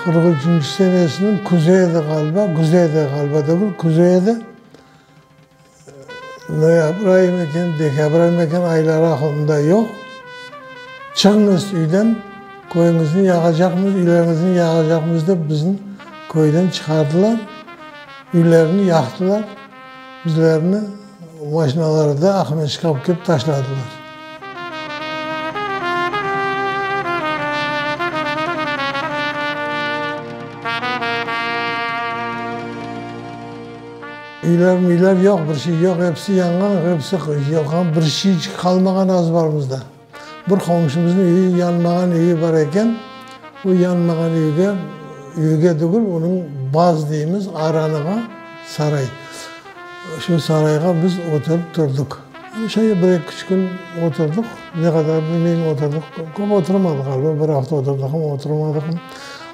43 senesiniñ küzü edi ğaliba, küzü edi ğaliba degil, küzü edi. Noyabr ayı eken, dekabr ayı eken, ayları aqılımda yoq. Çıqıñız üyden, köyüñizni yağacaqmız, üyleriñizni yağacaqmız dep bizni köyden çıqardılar. Üylerni yaqtılar, bizlerni maşinalarda Aqmescitke alıp kelip taşladılar. Üyler müyler yoq, bir şey yoq, episi yanğan, episi yılğan, bir şeycik qalmağan azbarımızda. Bir qomşumıznıñ üyi yanmağan üyi bar eken, o yanmağan üyge, üyge tügül, onıñ baz deymiz, aranığa, saray. Şu sarayğa biz oturıp turdıq. Şöyle bir-eki üç kün oturdıq, ne qadar bilmeyim oturdıq, köp oturmadıq ğaliba, bir afta oturdıqmı, oturmadıqmı.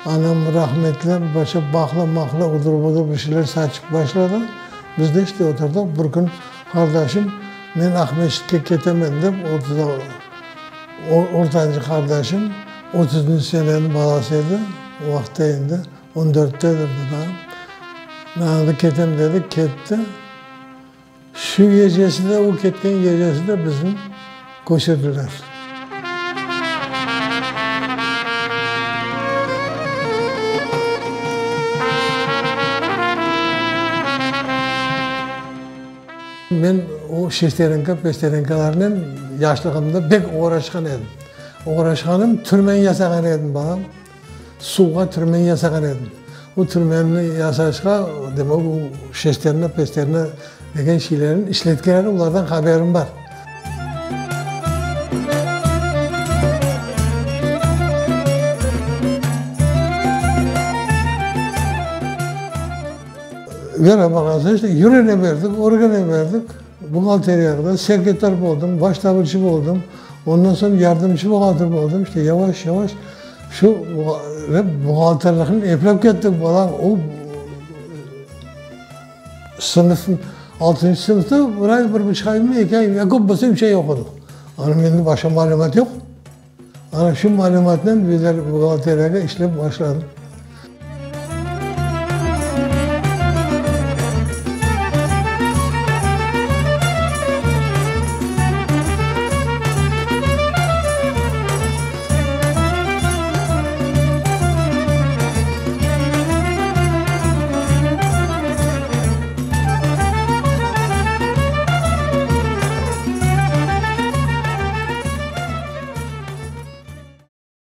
Anam rahmetli başa baqla-maqla udır-budır bir şeyler saçıp başladı. Biz de işte oturdıq. Bir kün qardaşım, men Aqmescitke ketemen dep, ortancı qardaşım, otuzıncı seneniñ balası edi, o vaqıtta endi on dörttedir daa. Men anda ketem dedi, ketti. Şu gecesi de, o ketken gecesi de bizni köçürdiler. Men o şesterenka, pesterenkalarnen yaşlığımda pek oğraşqan edim. Oğraşqanım, türmen yasağan edim, balam. Suvğa türmen yasağan edim. O türmenni yasaşqa, demek, o şesterna, pesterna degen şeylerni işletken edim, olardan haberim bar. Vera bağası işte yürene berdik, örgene berdik. Buhgalteriyada sekretar boldım, baş tabirci boldım. Ondan soñ yardımcı buhgalter boldım. İşte yavaş yavaş şu buhgalterlikni eplep kettik balam. O sınıf, altıncı sınıfta bir ay, bir buçuq aymı, eki ay, ya köp bolsa üç ay oqudıq. Ana mende başqa malümat yoq. Ana şu malümatnen bizler buhgalteriyaga işlep başladıq.